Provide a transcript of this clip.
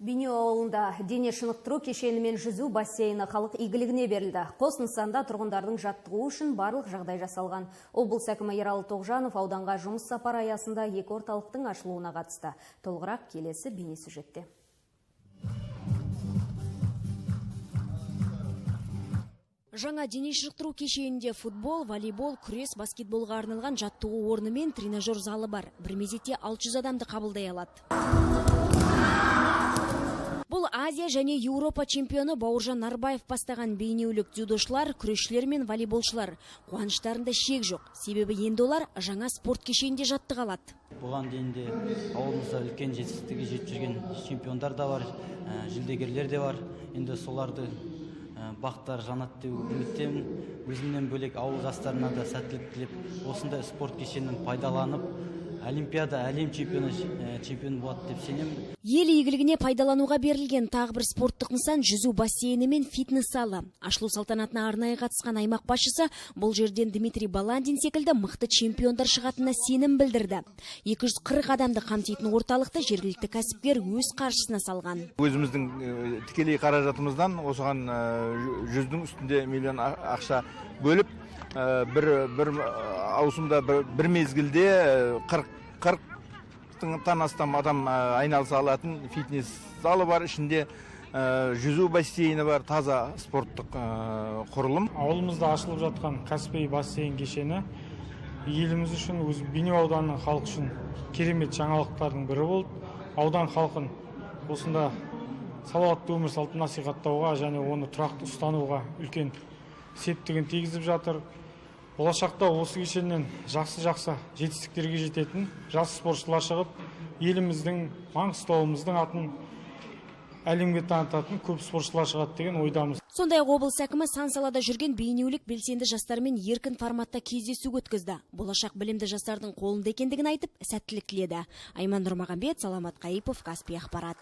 Бейнеу ауылында дене шынықтыру кешені мен жүзу бассейні халық игілігіне берілді. Қос нысанда тұрғындардың жаттығуы үшін барлық жағдай жасалған. Облыс әкімі Ералы Тоғжанов ауданға жұмыс сапары аясында екі орталықтың ашылуына қатысты. Толығырақ келесі бейнесюжетте. Жаңа дене шынықтыру кешенінде футбол, волейбол, күрес, баскетболға арналған жаттығу орны мен тренажер залы бар. Бір мезетте 600 адамды қабылдай алады. Бұл Азия және Еуропа чемпионы Бауыржан Нарбаев бастаған бейнеулік дзюдошылар, күрешшілер мен волейболшылар. Қуаныштарында шек жоқ. Себебі енді олар жаңа спорт кешенінде жаттыға алады. Бұған дейін де ауылымызда үлкен жетістікке жетіп жүрген чемпиондар да бар, жүлдегерлер де бар. Енді соларды бақтар жанат деп үміттемін. Өзімнен бөлек ауыл жастарына да сәттілік тілеп, осындай спорт кешенін пайдаланып, Олимпиада, әлем чемпионы болады деп сенемін. Ел игілігіне пайдалануға берілген тағы бір спорттық нысан жүзу бассейні мен фитнес залы. Ашылу салтанатына арнайы қатысқан аймақ басшысы бұл жерден Дмитрий Баландин секілді мықты чемпиондар шығатынына сенім білдірді. 240 адамды қамтитын орталықты жергілікті кәсіпкер өз қаржысына салған. Өзіміздің тікелей қаражатымыздан осыған 100-дің үстінде миллион ақша бөліп, бір ауысымда бір мезгілде 40-тан астам адам айналыса алатын фитнес залы бар, ішінде жүзу бассейні бар, таза спорттық құрылым. Ауылымызда ашылып жатқан Каспий бассейн кешені еліміз үшін, өз Бейнеу ауданының халқы үшін керемет жаңалықтардың бірі болды. Аудан халқын осында салауатты өмір салтын насихаттауға және оны тұрақты ұстануға үлкен септігін тигізіп жатыр. Болашақта осы кешеннен жақсы-жақсы жетістіктерге жететін жас спортшылар шығып, еліміздің, Маңғыстауымыздың атын әлемге танытатын көп спортшылар шығады деген ойдамыз. Сондай-ақ облыс әкімі сан салада жүрген бейнеулік белсенді жастармен еркін форматта кездесу өткізді. Болашақ білімді жастардың қолында екендігін айтып, сәттілік тіледі. Айман Нұрмағамбет, Саламат Қайыпов, Каспий ақпарат.